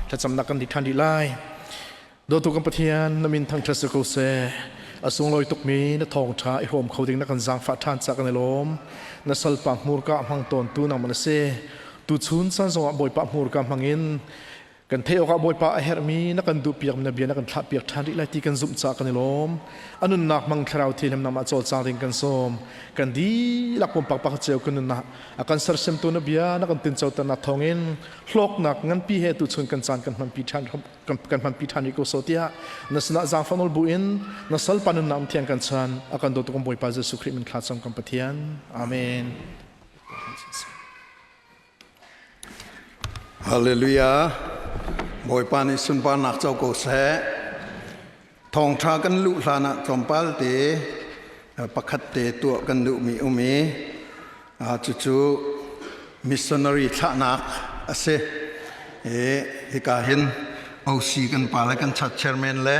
Thlacamnak kan di ṭhan rih lai. Dawtu kan Pathian, na min thangṭhat si ko seh. A sunglawi tukmi na thawngṭha i hrawm kho ding na kan zaangfah ṭhan ca kan i lawm. Na salpa hmurka hmang tawntu nangmah na si. Tuchun caan zongah Bawipa hmurka hmangin Kan theih awkah Bawipa a herhmi na kan duhpiak na bia na kan thlahpiak ṭhan rih lai ti kan zumh caah kan i lawm. A nunnak hmang thlarau thianghlim nangmah cawlcang ding kan sawm. Kan dihlak pumpak pakhat cio kan nunnak a kan sersiamtu na bia na kan tincoternak thawngin hlawknak nganpi he tuchun kan caan kan hmanpi ṭhan kan hmanpi ṭhan rih ko so tiah na sinah zaangfah nawl buin na salpa nunnak thiang kan chan a kan dawtu kan Bawipa Jesuh Khrih min thla cam kan Pathian. Amen. Hallelujah. Bawipa nih sunparnak co ko seh. Thawngṭha kan luh hlan ah tlawmpal te pakhat te tuah kan duhmi um i cucu missionary thlahnak a si. I hika hin OC kan pa le kan church chairman le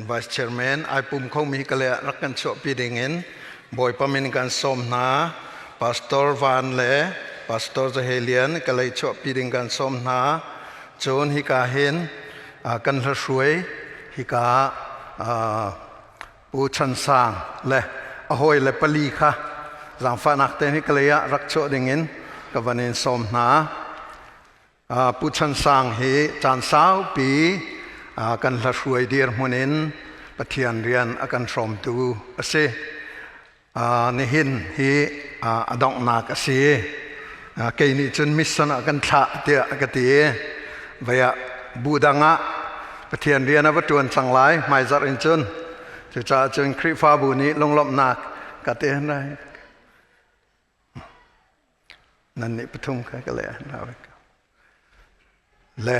vice chairman ai pum khomi ka le rak kan chuahpi ding in Bawipa min kan sawm hna. Pastor Van le Pastor Zahelian ka lei chuahpi ding kan sawm hna. Cun hika hin kan hlahruai hika Pu Chan Sang le a hawi le pali kha zaangfahnak te hi ka lei ah rak chuah ding in ka van in sawm hna. Pu Chan Sang hi caan saupi kan hlahruai dirhmun in Pathian rian a kan hrawmtu a si. Nihin hi a donghnak a si. Kei nih cun mission ah kan thlah tiah ka ti i vei ah bu dang ah Pathian rian a va ṭuan cang lai hmaizarh in cun. Cucaah cun Khrihfabu nih lunglawmhnak ka te lai. Nan nih pathum kha ka leh le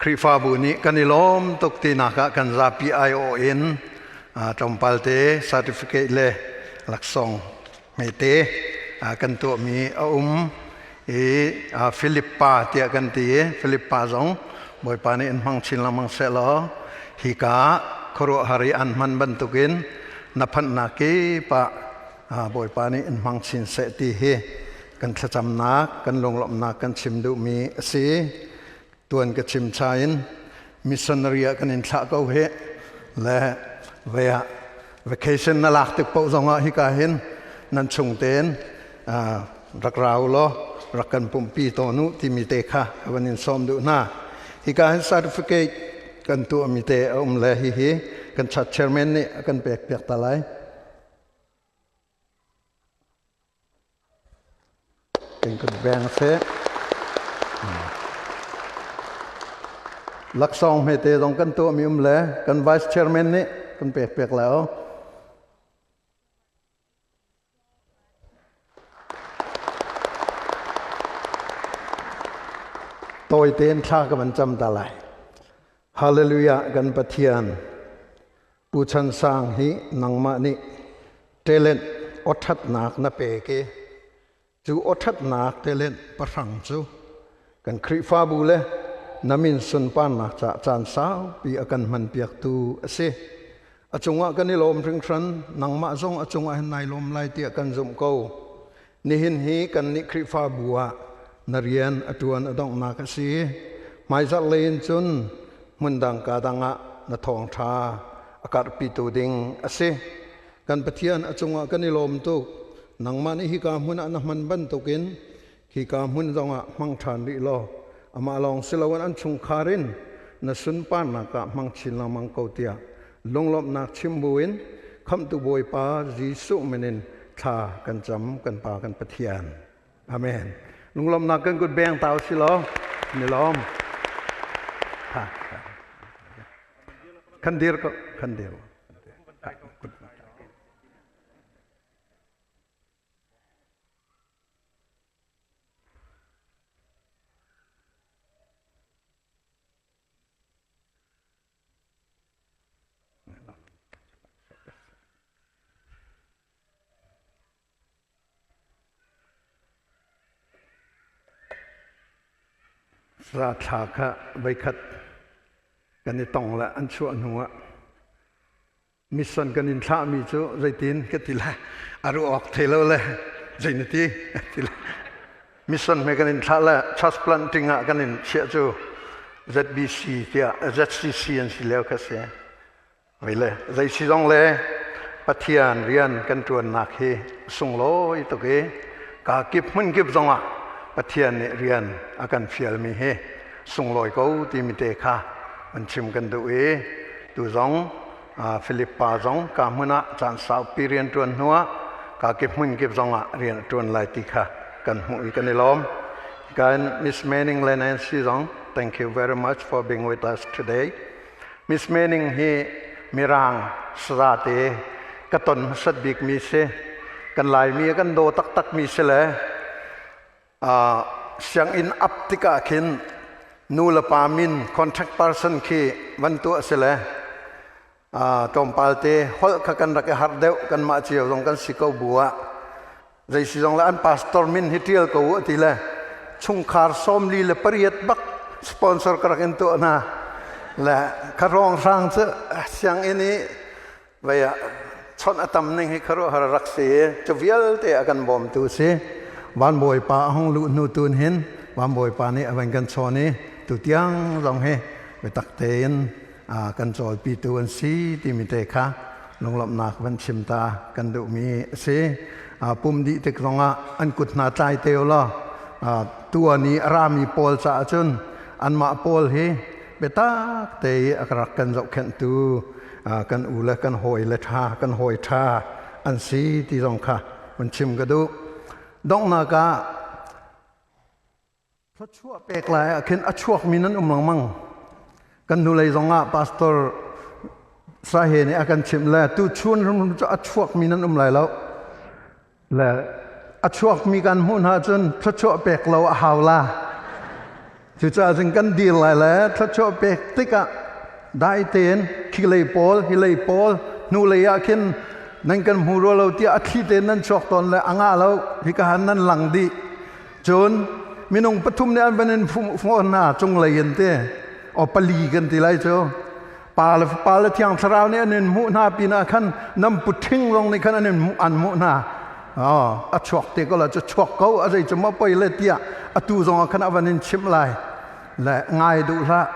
Khrihfabu nih kan i lawm tuk tinak ah kan zapi aiawh in tlawmpal te certificate le laksawng hmete kan tuahmi a um i Philip pa tiah kan ti i Philip pa zong Bawipa nih in hmang chin lengmang seh law hika khuaruahhar i an hman bantukin na phanhnak kip ah Bawipa nih in hmang chin seh ti hi kan thlacamnak kan lunglawmhnak kan chim duhmi a si. Tuan ka chim cha in missionary ah kan in thlah ko hi le vei ah vacation na lak tik paoh zongah hika hin nan chung tein rak rau law rak kan pumpi tawn u timi te kha ka van in sawm duh hna. Hika hin certificate kan tuahmi te a um le hihi kan church chairman nih a kan pek piak ta lai. Kan beng seh. Laksawng hmete zong kan tuahmi um le kan vice chairman nih kan pek piak lai o. Tawi tein thla ka van cam ta lai. Hallelujah kan Pathian. Pu Chan Sang hi nangmah nih talent awṭhatnak na pek i cu awṭhatnak talent pahrang cu kan Khrihfabu le na min sunparnak caah caan saupi a kan hmanpiaktu a si. A cungah kan i lawm hringhran, nangmah zong a cungah hin nai lawm lai tiah kan zumh ko. Nihin hi kannih Khrihfabu ah na rian a ṭuan a donghnak a si. Hmaizarh lei in cun hmundang ka dang ah na thawngṭha a karhpitu ding a si. Kan Pathian a cungah kan i lawm tuk. Nangmah nih hika hmun ah na hman bantukin hika hmun zongah hmang ṭhan rih law amah lawng si loin an chungkhar in na sunparnak ah hmang chin lengmang ko tiah lunglawmhnak chim buin Khamhtu Bawipa Jesuh min in thla kan cam kan Pa kan Pathian. Amen. Lunglawmhnak kan kut beng tau si law ni lawm. Ha. Kan dir ko, kan dir. Sathla kha voikhat kan i tong le an chuah hnu ah mission kan in thlahmi cu zeitin ka ti le a ruah awk thei lo le zei na ti ti le mission me kan in thlah le church planting ah kan in chiah cu. ZBC tiah ZCC an si lio kha si. Mei le zei si zong le Pathian rian kan ṭuannak hi sunglawi tuk i ka kip hmun kip zongah Pathian nih rian a kan fialmi hi sunglawi ko timi te kha an chim kan duh i tu zong Philip pa zong ka hmun ah caan saupi rian ṭuan hnuah ka kip hmun kip zongah rian a ṭuan lai ti kha kan hmuh i kan i lawm. Kan Miss Manning le Nancy zong thank you very much for being with us today. Miss Manning hi Mirang sazate ka ton hmasat bikmi si. Kan Laimi a kan daw taktakmi si le sianginn ap tikah khin nu le pa min contact person khi van tuah si le tlawmpal te holh kha kan rak i harh deuh kanmah cio zong kan si ko bu ah zei si zong le an pastor min hi tial ko u ti le chungkhar 48 bak sponsor ka rak in tuah hna le kha rong hrang cu sianginn i vei ah chawnh a tam ning hi khuaruahhar rak si i cu vialte a kan bawmtu si. Van Bawipa a hung luh hnu tun hin Van Bawipa nih a van kan chawn i tutiang zong hi biatak tein kan cawlpitu an si timi te kha lunglawmhnak van chim ta kan duhmi a si. Pum dih tik zongah an kut hna tlai te u law tuan i a rami pawl caah cun anmah pawl hi biatak te i a rak kan zohkhenhtu kan u le kan hawi le ṭha kan hawi ṭha an si ti zong kha van chim ka duh. Donghnak ah thluachuah pek lai ah khin a chuakmi nan um lengmang. Kan hnulei zong ah pastor Sahe nih a kan chimh le tu chun hrimhrim cu a chuakmi nan um lai lo. Le a chuakmi kan hmuh hna cun thluachuah pek lo a hau la. Cucaah cun kan dir lai le thluachuah pek tikah dai tein khi lei pawl hi lei pawl hnu lei ah khin nan kan hmu rua lo tiah a thli tein nan chuak tawn le a ngah lo hika han nan lang dih. Cun minung pathum nih an van in fawh hna cunglei in te o pali kan ti lai cu. Pa le Fapa le Thiang Thlarau nih an in hmuh hna pinah khan nan puṭhing zong nih khan an in hmuh an hmuh hna. Oh, a chuak te ko la cu chuak ko a zei cu maw poi le tiah atu zong ah khan a van in chimh lai le ngai duh hlah.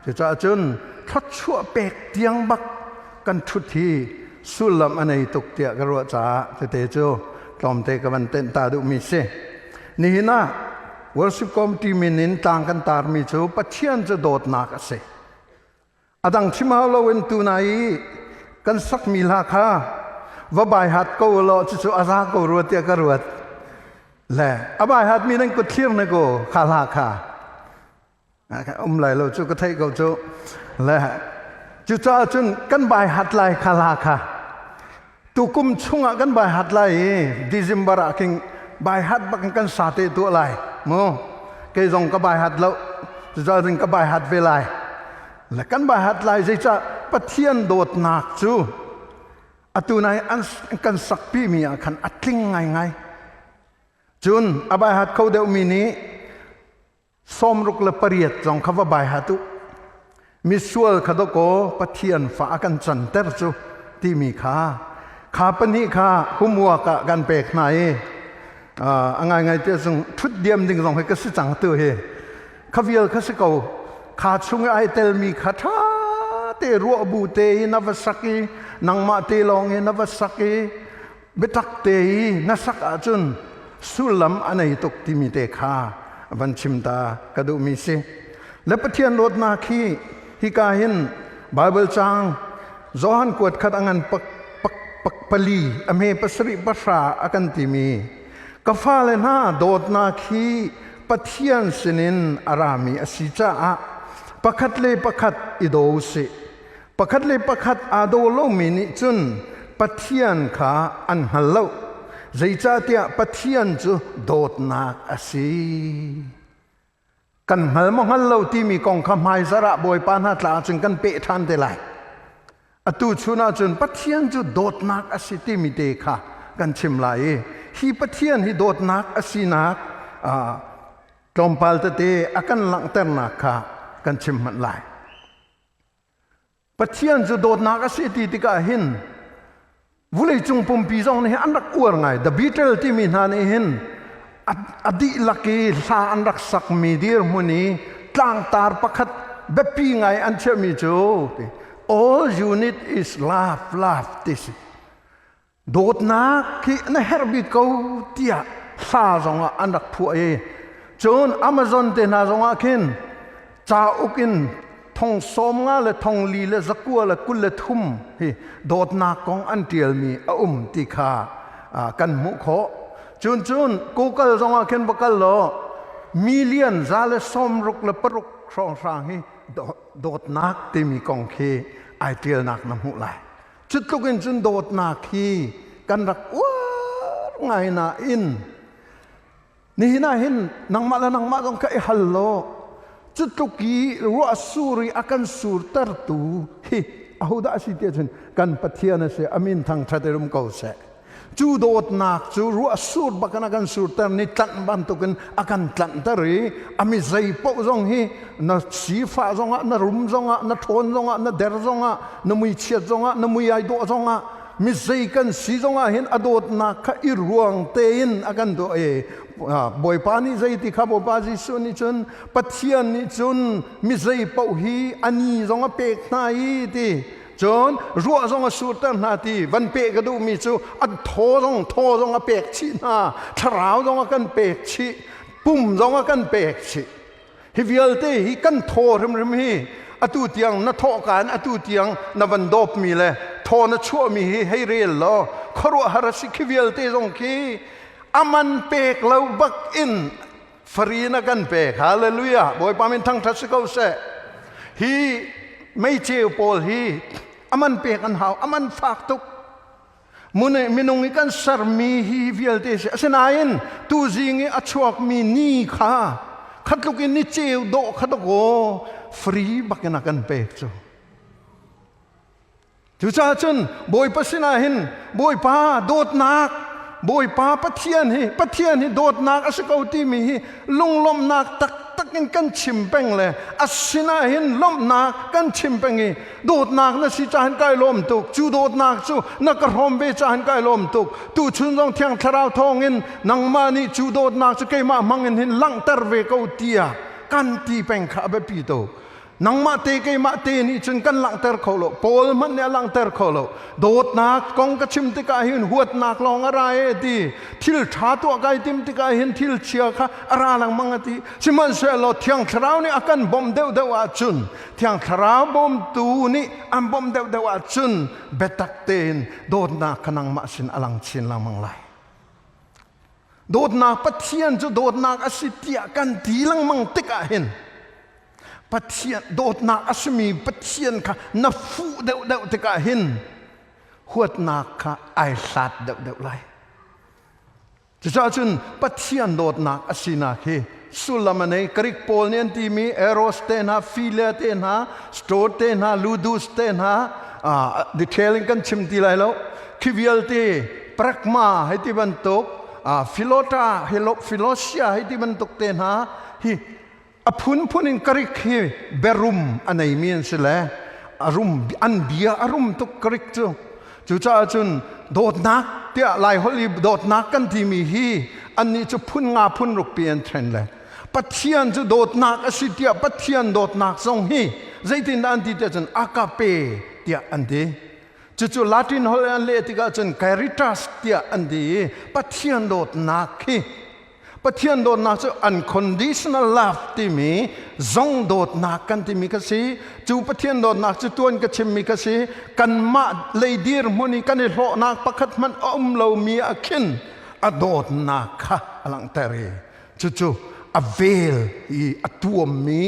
Cucaah cun thluachuah pek tiang bak kan ṭhut hi sullam a nei tuk tiah ka ruah caah tete cu tlawmte ka van tenh ta duhmi si. Nihin ah worship committee min in tlang kan tarmi cu Pathian cu dawtnak a si. A dang chim hau loin tuna i kan sakmi hla kha va bai hat ko law cucu a za ko rua tiah ka ruat. Le a bai hat mi nan kut thlir ne ko kha hla kha. Um lai lo cu ka theih ko cu. Le cucaah cun kan bai hat lai kha hla kha. Tukum chungah kan bai hat lai i December ah king bai hat bak in kan sa te tuah lai mu. Kei zong ka bai hat lo. Cucaah cun ka bai hat ve lai. Le kan bai hat lai zeicah Pathian dawtnak cu atu nai an kan sakpi mi ah khan a tling ngaingai. Cun a bai hat kho deuhmi nih 68 zong kha va bai hat u. Misual kha dawkaw Pathian fa a kan canter cu timi kha kha pahnih kha homework ah kan pek hna i a ngaingai te zong ṭhut diam ding zong hi ka si cang tu hi kha vial kha si ko kha chung i ai telmi kha ṭha te ruah bu te i na va sak i nangmah te lawng i na va sak i biatak te i na sak ahcun sullam a nei tuk timi te kha van chim ta ka duhmi si. Le Pathian dawtnak hi hika hin Bible caang Johan kuat khat a ngan pak pak pak pali a hme pasarih pahra a kan timi ka fale hna dawtnak hi Pathian sinin a rami a si caah pakhat le pakhat i daw usih. Pakhat le pakhat aa daw lomi nih cun Pathian kha an hngal lo. Zeicahtiah Pathian cu dawtnak a si. Kan hngal maw hngal lo timi kong kha hmaizarh ah Bawipa hna tla ahcun kan peh ṭhan te lai. Atu chun ahcun Pathian cu dawtnak a si timi te kha kan chim lai i hi Pathian hi dawtnak a sinak tlawmpal tete a kan langhternak kha kan chim hmanh lai. Pathian cu dawtnak a si ti tikah hin vuleicung pumpi zong nih an rak uar ngai. The Beatles timi hna nih hin a dihlak i hla an rak sakmi dirhmun i tlangtar pakhat. Biapi ngai an chiahmi cu all you need is love, love ti si. Dawtnak hi na herh bik ko tiah hla zongah an rak phuah i cun Amazon te hna zongah khin cauk in thong 50 le 400 le 923 hi dawtnak kong an ṭialmi a um ti kha kan hmuh khawh. Cun cun Google zongah khin va kal law million 166 hrawnghrang hi dawtnak timi kong khi ai ṭialnak na hmuh lai. Cutluk in cun dawtnak hi kan rak uar ngai nain nihin ah hin nangmah le nangmah zong kha i hal law cutluk i ruah sur i a kan surtertu hi ahodah a si ti ahcun kan Pathian a si. A min thangṭhat i rum ko seh. Cu dawtnak cu ruah sur bak in a kan surter ni tlanh bantukin a kan tlanhter i a mi zei paoh zong hi na sifah zongah, na rum zongah, na ṭhawn zongah, na der zongah, na muichiat zongah, na mui ai dawh zongah, mi zei kan si zongah hin a dawtnak kha i ruang tein a kan dawh i Bawipa nih zei ti kha Bawipa Jesuh nih cun Pathian nih cun mi zei paoh hi a ni zong a pek hna i ti. Cun ruah zong a surter hna ti van peh ka duhmi cu an thaw zong thaw zong a pek chih hna, thlarau zong a kan pek chih, pum zong a kan pek chih. Hi vialte hi kan thaw hrimhrim hi atu tiang na thawhka in atu tiang na van dawpmi le thaw na chuahmi hi hei rel law khuaruahhar a si. Khi vialte zong khi aman pek lo bak in free na kan pek. Hallelujah! Bawipa min thangṭhat si ko seh. Hi meiceu pawl hi aman pek an hau, aman fak tuk. Minung i kan sermi hi vialte si. Asinain tuzing i a chuakmi ni kha khatluk in ni ceu dawh kha dawkaw free bakin a kan pek cu. Cucaah cun Bawipa sinah hin Bawipa dawtnak, Bawipa Pathian hi Pathian hi dawtnak a si ko timi hi lunglawmhnak taktak in kan chim peng le a sinah hin lawmhnak kan chim peng i dawtnak na si caah hin kai lawm tuk. Cu dawtnak cu na ka hrawm ve caah hin kai lawm tuk. Tuchun zong Thiang Thlarau thawngin nangmah nih cu dawtnak cu keimah hmang in hin langhter ve ko tiah kan ti peng kha a biapi tuk. Nangmah te keimah te nih cun kan langhter kho lo. Paul hmanh nih a langhter kho lo. Dawtnak kong ka chim tikah hin huatnak lawng a ra e ti. Thil ṭha tuah kai tim tikah hin thil chia kha a ra lengmang a ti. Sihmanhsehlaw Thiang Thlarau nih a kan bawmh deuhdeuh ahcun, Thiang Thlarau bawmtu nih an bawmh deuhdeuh ahcun biatak tein dawtnak kha nangmah sin a lang chin lengmang lai. Dawtnak Pathian cu dawtnak a si tiah kan ti lengmang tikah hin Pathian dawtnak a simi Pathian kha na fuh deuhdeuh tikah hin huatnak kha ai hlat deuhdeuh lai. Cucaah cun Pathian dawtnak a sinak hi sullam a nei. Greek pawl nih an timi Eros te hna, Philia te hna, Store te hna, Ludus te hna, detail in kan chim ti lai lo. Khi vialte pragma hei ti bantuk, philota, philosia hei ti bantuk te hna hi a phunphun in Greek hi berum a neimi an si le a rum an bia a rum tuk Greek cu. Cucaah cun dawtnak tiah Lai holh i dawtnak kan timi hi annih cu phun nga phun ruk pi an then le Pathian cu dawtnak a si tiah Pathian dawtnak zong hi zeitindah an ti tiah cun agape tiah an ti. Cucu Latin holh an leh tikah cun caritas tiah an ti i Pathian dawtnak hi Pathian dawtnak cu unconditional love timi zong dawtnak kan timi ka si. Cu Pathian dawtnak cu tuan ka chimmi ka si. Kanmah lei dirhmun i kan i hlawhnak pakhat hmanh a um lomi ah khin a dawtnak kha a langhter i cucu a vel i a tuammi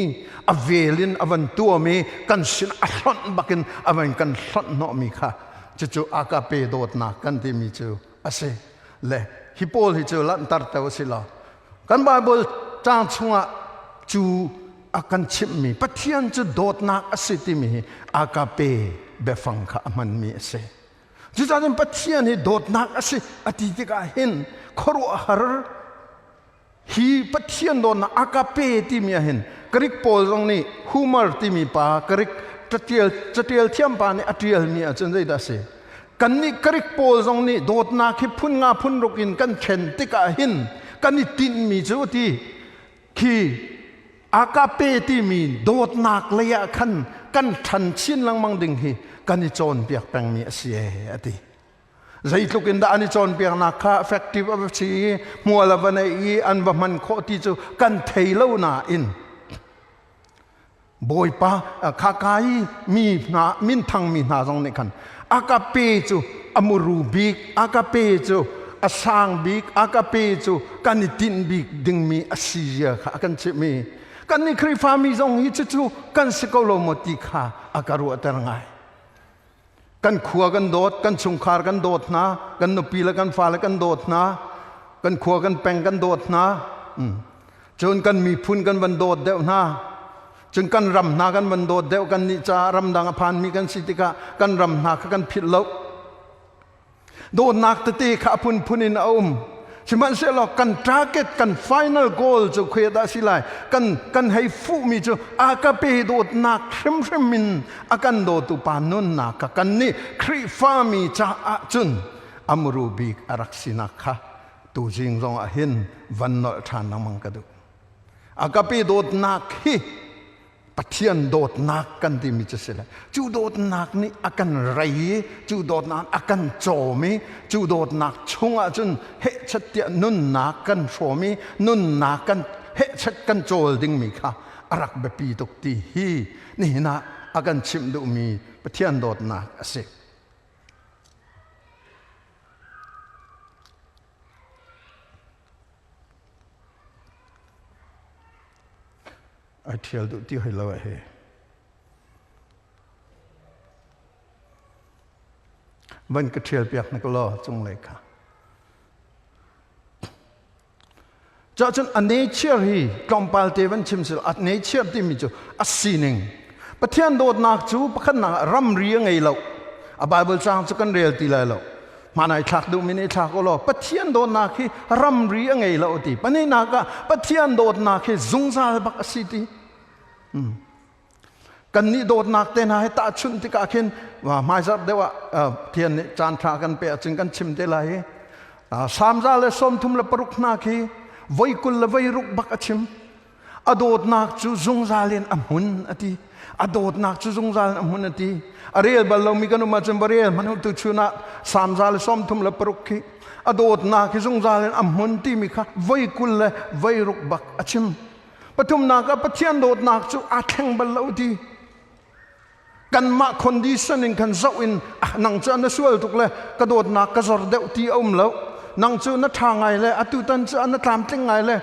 a vel in a van tuam i kan sin a hlonh bakin a van kan hlonh hnawhmi kha cucu agape dawtnak kan timi cu a si. Le hi pawl hi cu lanhter te u si law kan Bible caang chungah cu a kan chimhmi Pathian cu dawtnak a si timi hi agape biafang kha a hmanmi a si. Cucaah cun Pathian hi dawtnak a si a ti tikah hin khuaruahhar hi Pathian dawtnak agape timi ah hin Greek pawl zong nih Homer timi pa Greek catial catial thiam pa nih a tialmi ahcun zeidah a si? Kannih Greek pawl zong nih dawtnak hi phun nga phun ruk in kan then tikah hin kan i tinhmi cu ti khi. Agape timi dawtnak lei ah khan kan ṭhan chin lengmang ding hi kan i cawnpiak pengmi a si ee a ti. Zeitluk in dah an i cawnpiaknak kha effective a va si i hmual a va neih i an va hman khawh ti cu kan thei lo nain Bawipa khaka i mi hna minthang mi hna zong nih khan agape cu a muru bik, agape cu a sang bik, agape cu kan i tinh bik dingmi a si zia kha a kan chimh i kan nih Khrihfa mi zong hi cucu kan si ko lo maw ti kha a ka ruahter ngai. Kan khua kan dawt, kan chungkhar kan dawt hna, kan nupi le kan fale kan dawt hna, kan khua kan peng kan dawt hna. Cun kan miphun kan van dawt deuh hna. Cun kan ram hna kan van dawt deuh kan nih caah ramdang a phanmi kan si tikah kan ram hna kha kan philh lo. Dawtnak tete kha a phunphun in a um. Sihmanhsehlaw kan target, kan final goal cu khuia dah si lai? Kan hei fuhmi cu a ka pe dawtnak hrimhrim in a kan dawtu pa nunnak kha kan nih Khrihfami caah cun a muru bik a rak sinak kha tuzing zong ah hin van nolh ṭhan lengmang ka duh. A ka pe dawtnak hi Pathian dawtnak kan timi cu si le cu dawtnak nih a kan rei i cu dawtnak a kan cawm i cu dawtnak chungah cun hehchat tiah nunnak kan hrawm i nunnak kan hehchat kan cawl dingmi kha a rak biapi tuk ti hi nihin ah a kan chimh duhmi Pathian dawtnak a si. Ai ṭhial duh ti hoi lo he. Van ka ṭhial piak na ka law cunglei kha. Cahcun a nature hi tlawmpal te van chim sil a nature timi cu a sining. Pathian dawtnak cu pakhatnak ah ramri a ngei lo. A Bible caang cu kan rel ti lai lo. Hmaan ai thlak duhmi nih thlak u law Pathian dawtnak hi ramri a ngei lo ti. Pahnihnak ah Pathian dawtnak hi zungzal bak a si ti. Kannih dawtnak te hna he tahchunh tikah khin hmaizarh deuh ah Pathian nih caan ṭha kan pe ahcun kan chim te lai i Salm 136 hna khi voi 20 le voi ruk bak a chim. A dawtnak cu zungzal in a hmun a ti. A dawtnak cu zungzal in a hmun a ti. A rel bal lomi kan um ahcun va rel hmanh u tuchun ah Salm 136 khi a dawtnak hi zungzal in a hmun timi kha voi 20 le voi ruk bak a chim. Pathumnak ah Pathian dawtnak cu aa thleng bal lo ti. Kanmah condition in kan zoh in nang cu na sual tuk le ka dawtnak ka zor deuh ti a um lo. Nang cu na ṭha ngai le atu tan cu na tlamtling ngai le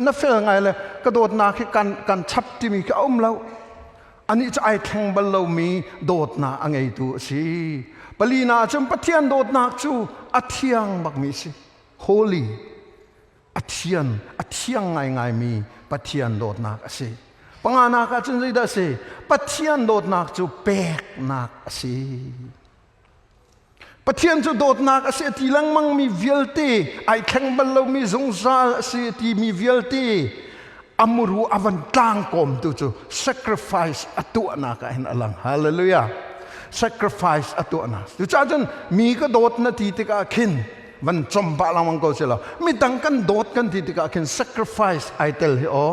na fel ngai le ka dawtnak hi kan chap timi khi a um lo. Anih cu ai thleng bal lomi dawtnak a ngeitu a si. Palina cun Pathian dawtnak cu a thiang bakmi a si. Holy. A thian, a thiang ngaingaimi Pathian dawtnak a si. Panganak ah cun zeidah a si? Pathian dawtnak cu peknak a si. Pathian cu dawtnak a si a ti lengmangmi vialte, ai thleng bal lomi zungzal a si a timi vialte, a muru a van tlangkawmtu cu sacrifice a tuahnak ah hin a lang. Hallelujah. Sacrifice a tuahnak. Cucaah cun mi ka dawt na ti tikah khin van com pah lengmang ko si lo midang kan dawt kan ti tikah khin sacrifice ai tel hi aw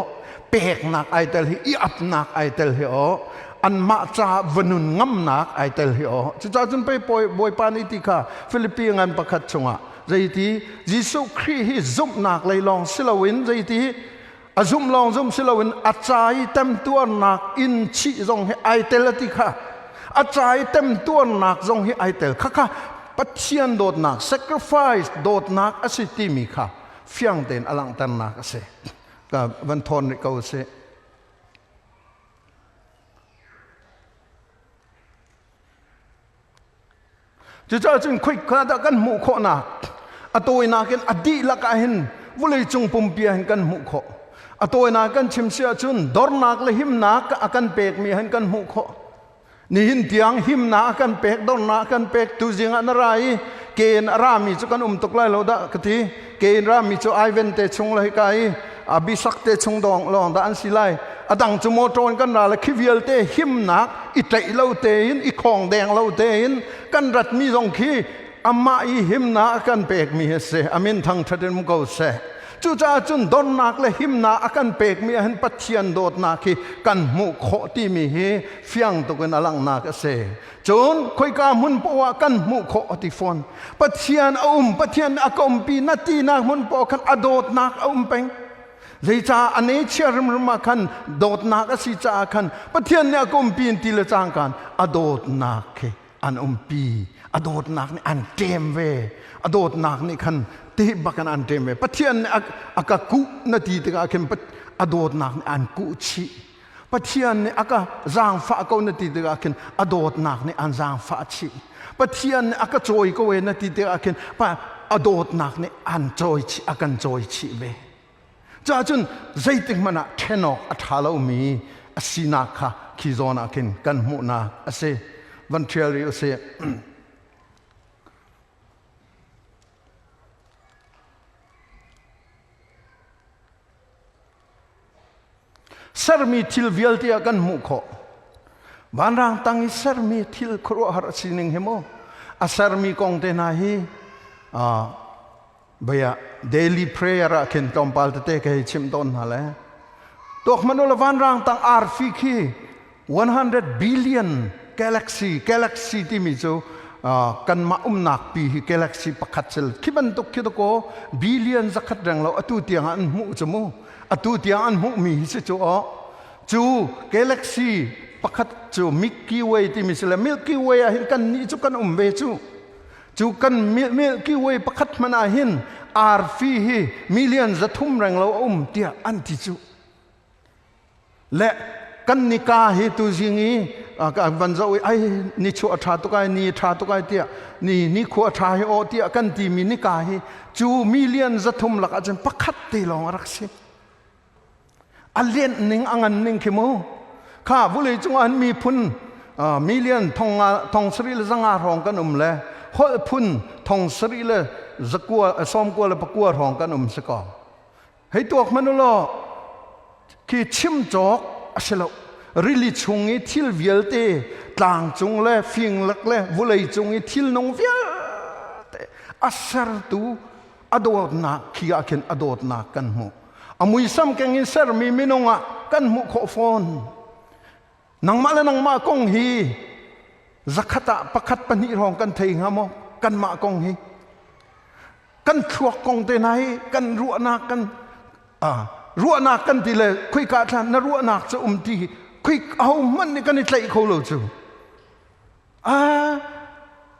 peknak ai tel hi i apnak ai tel hi aw anmah ca va nun ngamnak ai tel hi aw cucaah cun pei bawipa nih ti kha Filipi ngan pakhat chungah zeiti Jesuh Khrih hi zumhnak lei lawng si loin zeiti a zumh lawng zum si loin a ca i temtuarnak in chih zong hi ai tel a ti kha a ca i temtuarnak zong hi ai tel kha kha Pathian dawtnak sacrifice dawtnak a si timi kha fiang tein a langhternak a si ka van thawn rih ko sih. Cucaah cun khoika dah kan hmuh khawhnak a tawinak in a dihlak ah hin vawleicung pumpi ah hin kan hmuh khawh. A tawinak kan chim si ahcun dornak le himnak a kan pekmi hin kan hmuh khawh. Nihin tiang himnak a kan pek, dornak a kan pek tuzing ah na ra i ke in a rami cu kan um tuk lai lo dah ka ti. Ke in rami cu Ivan te chung le hika i Abisak te chung dong lawng dah an si lai. A dang cu motor in kan ra le khi vialte himnak i tlaih lo tein i khawng deng lo tein kan ratmi zong khi amah i himnak a kan pekmi hi a si. Amin thangṭhat in um ko seh. Cucaah cun dornak le himnak a kan pekmi ah hin Pathian dawtnak hi kan hmuh khawh timi hi fiang tuk in a langhnak a si. Cun khoika hmun poah ah kan hmuh khawh a ti fawn. Pathian a um, Pathian a ka umpi na tinak hmun poah khan a dawtnak a um peng. Zeicah a nechia rimrim ah khan dawtnak a si caah khan Pathian nih a ka umpi in ti le cangkan a dawtnak khi an umpi. A dawtnak nih an ṭem ve. A dawtnak nih khan ti bakin an ṭem ve. Pathian nih a ka kuh na ti tikah khin a dawtnak nih an kuh chih. Pathian nih a ka zaangfah ko na ti tikah khin a dawtnak nih an zaangfah chih. Pathian nih a ka cawi ko e na ti tikah khin a dawtnak nih an cawi chih, a kan cawi chih ve. Cacun zeitik hmanh ah ṭhen awk a ṭha lomi a sinak kha khi zawn ah khin kan hmuhnak a si. Van ṭhial rih usih. Sermi thil vialte ah kan hmuh khawh. Vanrang tang i sermi thil khuaruahhar a sining hi mu. A sermi kong te hna hi baya daily prayer ah khin tlawmpal tete ka hei chimh tawn hna le. Tuak hmanh ula vanrang tang arfi khi 100 billion galaxy galaxy timi cu kanmah umnak pi hi galaxy pakhat sil khi bantuk khi ko billion zakhat reng lo atu tiang an hmuh cu mu atu tiang an hmuh mi hi si cu o cu galaxy pakhat cu Milky Way timi si le Milky Way ah hin kan nih cu kan um ve cu cu kan Milky Way pakhat hmanh ah hin arfi hi million 300 reng lo a um tiah an ti cu. Le kan nika hi tuzing i van zoh i ai ni chuah ṭha tuk ai ni ṭha tuk ai tiah ni ni khua ṭha hi aw tiah kan timi nika hi cu million 300 lak ahcun pakhat te lawng a rak si. A lianh ning a ngan ning khi mu. Kha vulei cungah hin miphun million 700 le 500 hrawng kan um le holh phun 700 le 90 le 9 hrawng kan um si ko. Hei tuak hmanh u law khi chim cawk a si lo. Rili chung i thil vialte tlang cung le fing lak le vulei cung i thil nung vialte a sertu a dawtnak khi ah khin a dawtnak kan hmuh. A muisam keng in sermi minung ah kan hmuh khawh fawn. Nangmah le nangmah kong hi zakhat ah pakhat pahnih hrawng kan thei hnga maw? Kanmah kong hi. Kan thluak kong te hna hi kan ruahnak kan ruahnak kan ti le khuika thlan na ruahnak cu um ti hi khui aho hmanh nih kan i tlaih kho lo cu.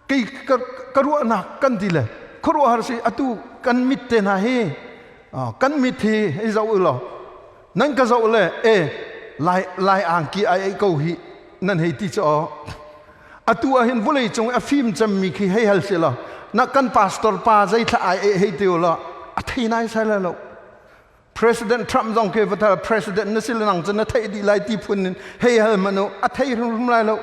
Kei ka ruahnak kan ti le khuaruahhar si atu kan mit te hna hi kan mit hi i zoh u law nan ka zoh le e lai lai angki ai ei ko hi nan hei ti cu atu ah hin vawlei cung a fim cemmi khi hei hal si law na kan pastor pa zei thla ai ei hei ti u law a thei nai sai lai lo. President Trump zong khi va president na si le nang cu na theih dih lai ti phun in hei hal hmanh u a thei hrimhrim lai lo.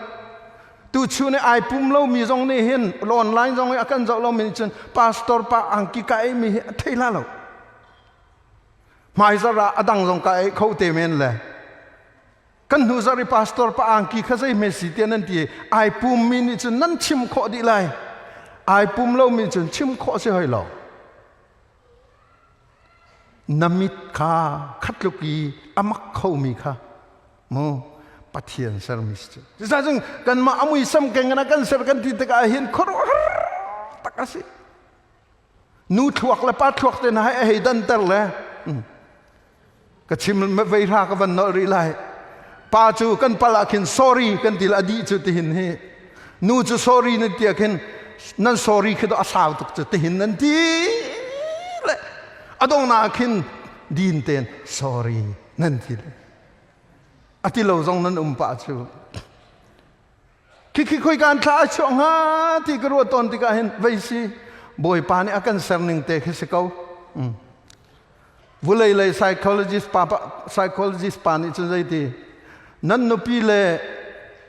Tu chun i ai pum lomi zong nih hin online zong i a kan zoh lomi nih cun pastor pa angki ka ei mi hi a thei la lo. Hmaizar ah a dang zong ka ei kho te men le kan hnu zarh i pastor pa angki kha zei hme si tiah nan ti ai pum mi nih cun nan chim khawh dih lai. Ai pum lomi cun chim khawh si hoi lo. Na mit kha khatluk i a mak khomi kha mu Pathian sermi si cu. Cucaah cun kanmah a muisam keng in a kan ser kan ti tikah hin khuaruahhar tak a si. Nu thluak le pa thluak te hna hi a hei danter le ka chim vei hra ka van nolh rih lai. Pa cu kan pal ah khin sorry kan ti le a dih cu tihin hi. Nu cu sorry nan ti ah khin nan sorry khi a sau tuk cu tihin nan ti le a donghnak ah khin din ten sorry nan ti le a ti lo zong nan um pah cu khi khi khoi kan thla a chuah hnga ti ka ruah tawn tikah hin vei si Bawipa nih a kan ser ning te khi si ko. Vulei lei psychologist pa psychologist pa nih cun zeiti nan nupi le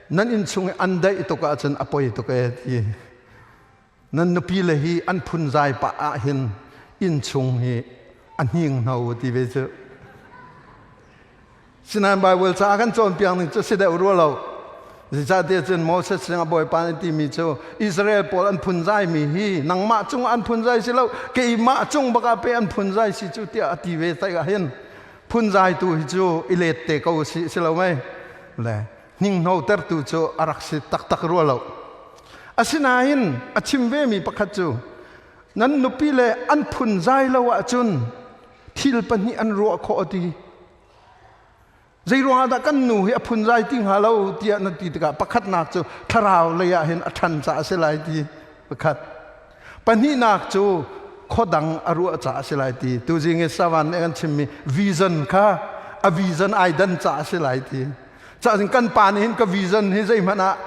nan innchung i an daih tuk ahcun a poi tuk ee ti. Nan nupi le hi an phunzai pah ahhin innchung hi a hninghno ti ve cu. Sinain Bible ca kan cawnpiak ning cu si deuh rua lo. Zeicahtiah cun Moses sinah Bawipa nih timi cu Israel pawl an phunzai mi hi nangmah cung an phunzai si lo, keimah cung bak ah pe an phunzai si cu tiah a ti ve tai ah hin phunzai tu hi cu i let te ko si si lo mei le hninghno tertu cu a rak si taktak rua lo. Asinain a chim ve mi pakhat cu nan nupi le an phunzai lo ahcun thil pahnih an ruah khawh a ti. Zei ruangah dah kan nu hi a phunzai ti hnga lo tiah na ti tikah pakhatnak cu thlarau lei ah hin a ṭhan caah a si lai ti pakhat. Pahnihnak cu khuadang a ruah caah a si lai ti. Tuzing i Savan nih kan chimmi vision kha a vision ai dan caah a si lai ti. Cah kan pa nih hin ka vision hi zeihmanh ah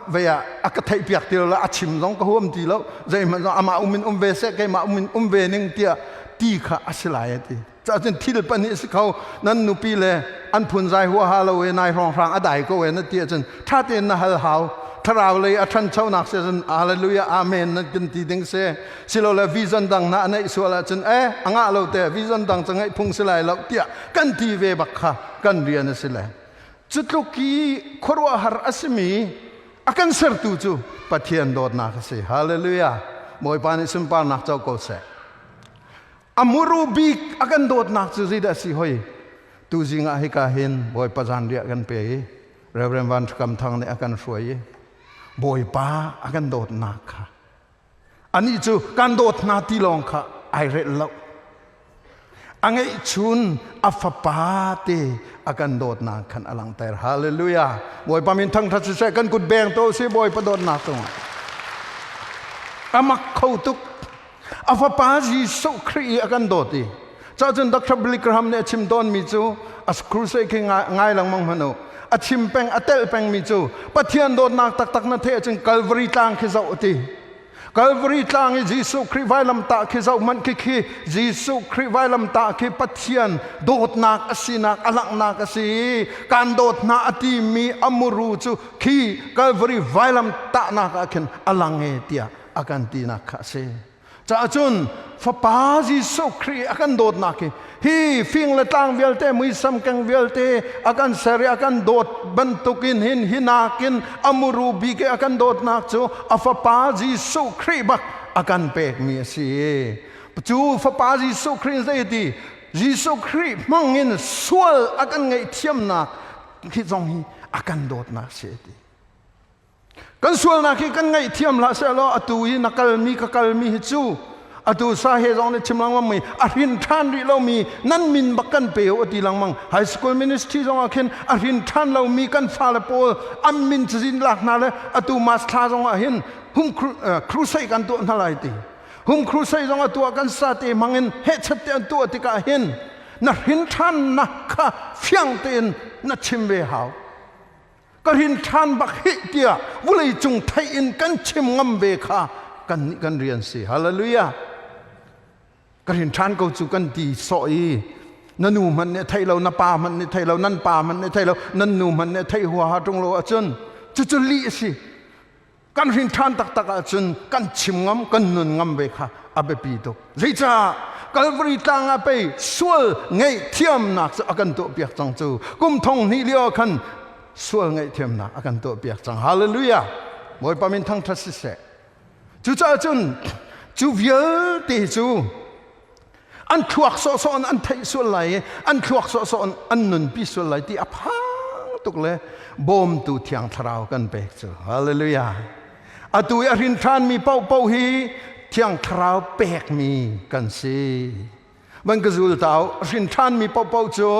vei ah a ka theihpiak ti lo a chim zong ka huam ti lo zeihmanh zong amah um in um ve seh keimah um in um ve ning tiah ti kha a si lai a ti. Cun thil pahnih si kho nan nupi le an phunzai huaha lo e nai hrawnghrang a dai ko e na ti ahcun ṭha tein na hal hau. Thlarau lei a ṭhanchonak si ahcun hallelujah amen nan kan ti ding si. Silole vision dang na neih sual ahcun e a ngah lo te vision dang cu ngeih phung si lai lo tiah kan ti ve bak kha kan rian a si le. Cu tluk i khuaruahhar a simi a kan sertu cu Pathian dawtnak a si. Hallelujah. Bawipa nih sunparnak co ko seh. A muru bik a kan dawtnak cu zeidah a si hoi? Tuzing ah hika hin Bawipa zanriah kan pe i Reverend Van Kam Thang nih a kan hruai i Bawipa a kan dawtnak kha anih cu kan dawt hna ti lawng kha ai relh lo. A ngeihchun a fapa te a kan dawtnak khan a langhter. Hallelujah. Bawipa min thangṭhat siseh kan kut beng to si Bawipa dawtnak cungah. A mak kho tuk. A fapa Jesuh Khrih i a kan dawt i cahcun Dr. Billy Graham nih a chim tawnmi cu a crusade khi ngai lengmang hmanh u a chim peng a telh pengmi cu Pathian dawtnak taktak na theih ahcun Calvary tlang khi zoh ti Calvary tlang i Jesuh Khrih vailamtah khi zoh hmanh khi khi Jesuh Khrih vailamtah khi Pathian dawtnak a sinak a langhnak a si kan dawt hna a timi a muru cu khi Calvary vailamtahnak ah khin a lang e tiah a kan tinak kha a si. Caah cun Fapa Jesuh Khrih a kan dawtnak hi hi fing le tlang vialte muisam keng vialte a kan ser i a kan dawt bantukin hin hi nakin a muru bik i a kan dawtnak cu a Fapa Jesuh Khrih bak a kan pekmi a si. Cu Fapa Jesuh Khrih zei ti Jesuh Khrih hmangin sual a kan ngaihthiamnak hi zong hi a kan dawtnak si ti. Kan sualnak hi kan ngaihthiam hlah sehlaw atu i na kalmi ka kalmi hi cu atu sa he zong nih chim lengmang mi a hrin ṭhan rih lomi nan min bak kan pe u a ti lengmang. High school ministry zong ah khin a hrin ṭhan lomi kan fale pawl an min cazin lak hna le atu mas thla zong ah hin hum crusade kan tuah hna lai ti. Hum crusade zong a tuah kan sa te hmang in hehchat te an tuah tikah hin na hrin ṭhannak kha fiang tein na chim ve hau. Ka rin ṭhan bak hih tiah vulei cung theih in kan chim ngam ve kha kan nih kan rian si. Hallelujah. Ka rin ṭhan ko cu kan ti sawh i na nu hmanh nih thei lo, na pa hmanh nih thei lo, nan pa hmanh nih thei lo, nan nu hmanh nih thei huaha ṭung lo ahcun cucu lih a si. Kan hrin ṭhan taktak ahcun kan chim ngam, kan nun ngam ve kha a biapi tuk. Zeicah Calvary tlang ah pei sual ngaihthiamnak cu a kan tuahpiak cang cu. Kum thong hnih lio ah khan sual ngaihthiamnak a kan tuahpiak cang. Hallelujah! Bawipa min thangṭhat siseh. Cucaah cun cu vialte cu an thluak sawhsawh in an theih sual lai i an thluak sawhsawh in an nunpi sual lai ti a phang tuk le bawmtu Thiang Thlarau kan pek cu. Hallelujah! Atu i a hrin ṭhanmi paohpaoh hi Thiang Thlarau pekmi kan si. Van ka zul ta u, a hrin ṭhanmi paohpaoh cu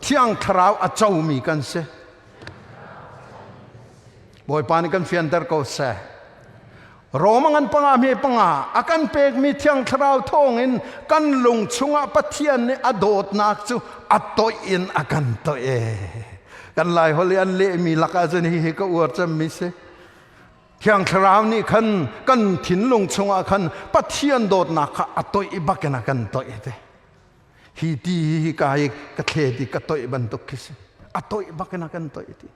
Thiang Thlarau a comi kan si. Bawipa nih kan fianter ko seh. Roma ngan panga hme panga a kan pekmi Thiang Thlarau thawngin kan lung chungah Pathian nih a dawtnak cu a toih in a kan toih e. Kan Lai holh i an lehmi lakah cun hihi ka uar cemmi si. Thiang Thlarau nih khan kan thinlung chungah khan Pathian dawtnak kha a toih i bakin a kan toih te. Hi ti hi ka hi ka thlet i ka toih bantuk khi si. A toih bakin a kan toih ti.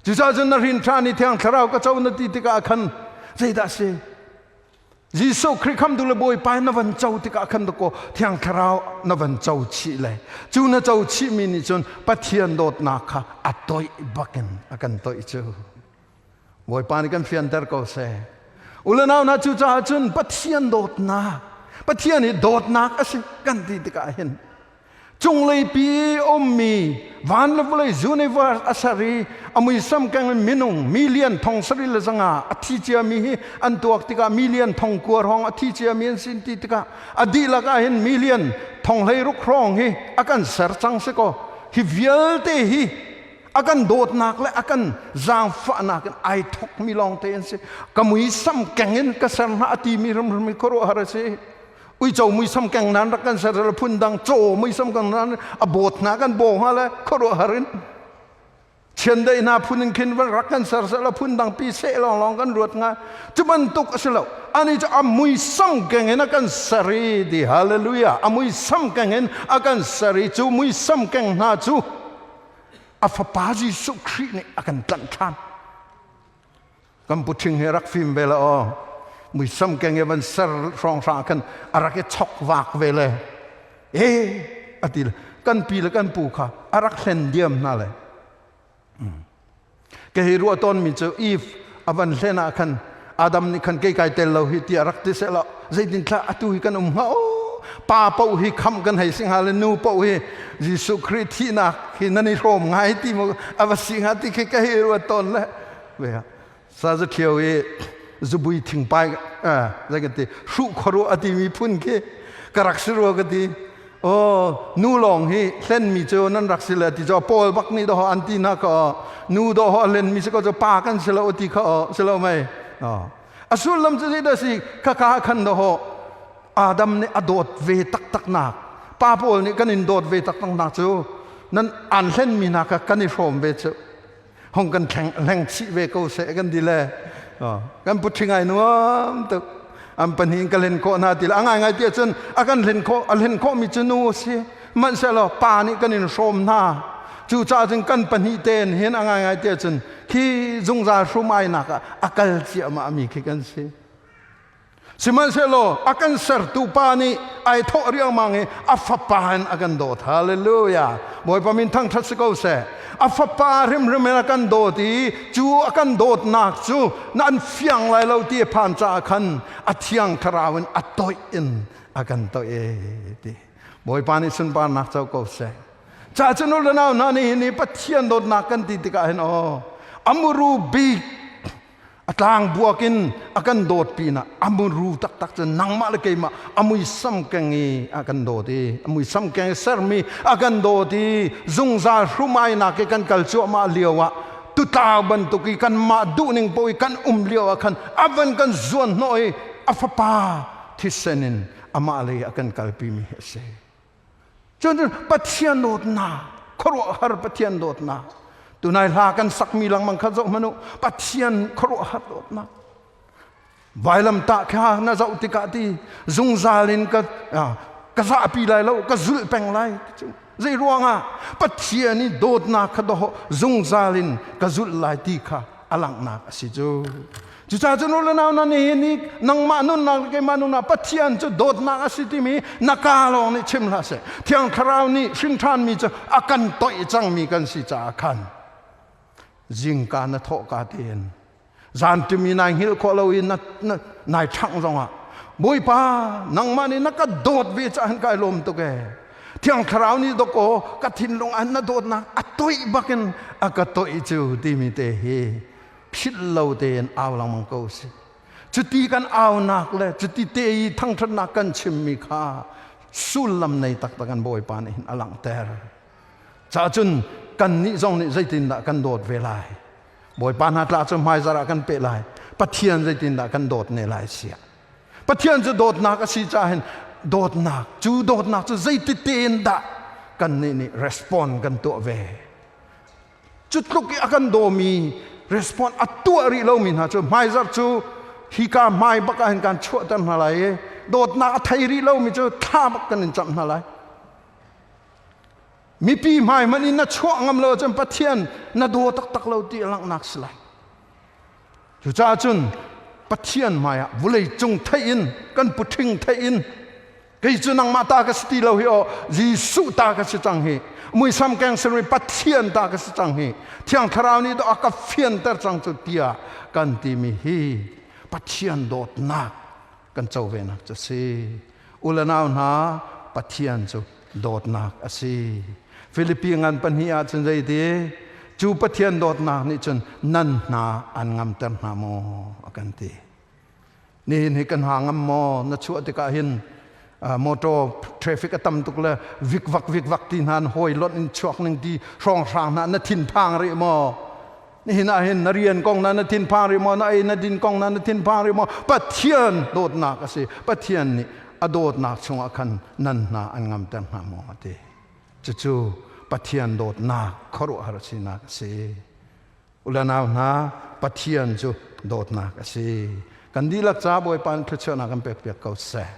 Cucaah cun na hrin ṭhan i Thiang Thlarau ka co na ti tikah khan zeidah si? Jesuh Khrih khamtu le Bawipa na van co tikah khan dakaw Thiang Thlarau na van co chih le cu na co chihmi nih cun Pathian dawtnak kha a toih bakin a kan toih cu. Bawipa nih kan fianter ko seh. Ulenau hna cucaah cun Pathian dawtnak Pathian hi dawtnak a si kan ti tikah hin cunglei pi ummi van le vawlei universe a ser i a muisam keng in minung million thong sarih le zanga a thi ciami hi an tuak tikah million thong kua hrawng a thi ciami an sin ti tikah a dihlak ah hin million thong hlei ruk hrawng hi a kan ser cang si kaw hi vialte hi a kan dawtnak le a kan zaangfahnak in ai thokmi lawng te an si. Ka muisam keng in ka ser hna a timi hrimhrim hi khuaruahhar a si. Uico muisam keng nan rak kan ser le phun dang caw muisam keng nan a bawt hna kan baw hnga le khuaruahhar in chiandeih hna phun in khin van rak kan ser seh phun dang pi seh lawng lawng kan ruat nga. Cu bantuk a si lo. Ani cu a muisam keng in a kan ser i ti hallelujah. A muisam keng in a kan ser i cu muisam keng hna cu a fapa Jesuh Khrih nih a kan tlanh ṭhan. Kan puṭhing he rak fim ve la aw. Muisam keng i van ser hrawng hrang khan a rak i chok vak ve le e a ti le kan pi le kan pu kha a rak hlen diam hna le. Ke hi ruah tawn mi cu Eve a van hlen ah khan Adam nih khan kei kai tel lo hi tiah rak ti seh law zeitin thla atu hi kan um hnga o pa paoh hi kham kan hei si hnga le nu paoh hi Jesuh Khrih thihnak hi nan i hrawm ngai ti mu a va si hnga ti khi ka hi ruat tawn le ve sa za ṭhio i zubui thingpai zei kan ti hruh khuaruah a timi phun khi ka rak si rua ka ti. Oh, nu lawng hi hlenmi cu nan rak si le ti cu Paul bak nih doh an ti na ka nu doh hlenmi si ko cu pa kan si lo ti kha si lo mei. A sullam cu zeidah si ka ka khan doh Adam nih a dawt ve taktak nak pa pawl nih kan in dawt ve taktak nak cu nan an hlenmi hna kha kan i hrawm ve cu hong kan hleng chih ve ko seh kan ti le kan putri ngai nuam tuk an pahnih ka hlen khawh hna ti le a ngai ngai ti ahcun a kan hlen khawh a hlen khawh mi cu nu a si hmanhsehlaw pa nih kan in hrawm hna cucaah cun kan pahnih tein hin a ngai ngai ti ahcun khi zungzal hrum ainak ah a kal ciahmah mi khi kan si. Sihmanhsehlaw a kan sertu pa nih ai thawh riangmang i a fapa in a kan dawt. Hallelujah. Bawipa min thangṭhat si ko seh. A fapa hrimhrim in a kan dawt i cu a kan dawtnak cu na an fiang lai lo ti a phan caah khan a thiang thlarau in a toih in a kan toih e ti. Bawipa nih sunparnak co ko seh. Ca cu nu le nau hna nih hi Pathian dawtnak kan ti tikah hin aw amuru bik a tlang buak in a kan dawt pinah a muru taktak cu nangmah le keimah a muisam keng i a kan dawt i a muisam keng i sermi a kan dawt i zungzal hrumainak i kan kal cuahmah lio ah tutlau bantuk i kanmah duhning paoh i kan um lio ah khan a van kan zuan hnawh i a fapa thisen in amah lei a kan kalpi mi a si. Cun Pathian dawtnak, khuaruahhar Pathian dawtnak. Tunai hla kan sakmi lengmang kha zoh hmanh u. Pathian khuaruahhar dawtnak. Vailamtah kha na zoh tikah ti zungzal in ka ka zahpi lai lo, ka zulh peng lai ti cu. Zei ruangah Pathian i dawtnak kha doh zungzal in ka zulh lai ti kha a langhnak a si cu. Cucaah cun u le nau na nihin i nangmah nunnak le keimah nunnak Pathian cu dawtnak a si timi na kaa lawng nih chim hlah seh. Thiang Thlarau nih hrin ṭhanmi cu a kan toih cangmi kan si caah khan zingka na thawhka tein zanṭim i nai hngilh khawh lo i na, na, nai ṭhangh zongah Bawipa nangmah nih na ka dawt ve caah hin kai lawm tuk ee. Thiang Thlarau nih dawkaw ka thinlung ah na dawtnak a toih bakin a ka toih cu timi te hi philh lo tein au lengmang ko si. Cuti kan aunak le cuti te i thangṭhatnak kan chimmi kha sullam nei taktak an Bawipa nih hin a langhter. Cacun kannih zong nih zeitindah kan dawt ve lai? Bawipa hna tla cu hmaizarh ah kan peh lai. Pathian zeitindah kan dawt ne lai siah. Pathian cu dawtnak a si caah hin dawtnak cu dawtnak cu zeiti tein dah kannih nih respond kan tuah ve. Cu tluk i a kan dawmi respond a tuah rih lomi hna cu hmaizarh cu hika hmai bak ah hin kan chuahter hna lai i dawtnak a thei rih lomi cu thla bak kan in camh hna lai. Mipi hmai hmanh in na chuah ngam lo ahcun Pathian na daw taktak lo ti a langhnak si lai. Cucaah cun. Pathian hmaiah vulei cung theih in kan puṭhing theih in kei cu nangmah ta ka si ti lo hi aw, Jesuh ta ka si cang hi, muisam keng sirmi Pathian ta ka si cang hi, Thiang Thlarau nih dawh a ka fianter cang cu tiah kan timi hi Pathian dawtnak kan co venak cu si. U le nau hna, Pathian cu dawtnak a si. Filipi ngan pahnih ah cun zeiti cu Pathian dawtnak nih cun nan hna an ngamter hna maw a kan ti. Nihin hi kan ha ngam maw? Na chuah tikah hin motor traffic a tam tuk le vikvak vikvak ti hna hawi lonh in chuak ning ti hrawnghrang hna na thinphang rih maw? Nihin ah hin na rian kong na na thinphang rih maw? Na ei na din kong na na thinphang rih maw? Pathian dawtnak a si. Pathian nih a dawtnak chungah khan nan hna an ngamter hna maw a ti. Cucu Pathian dawtnak khuaruahhar sinak a si. Ulanau hna, Pathian cu dawtnak a si. Kan dihlak ca Bawipa nih thluachuahnak kan pek piak ko seh.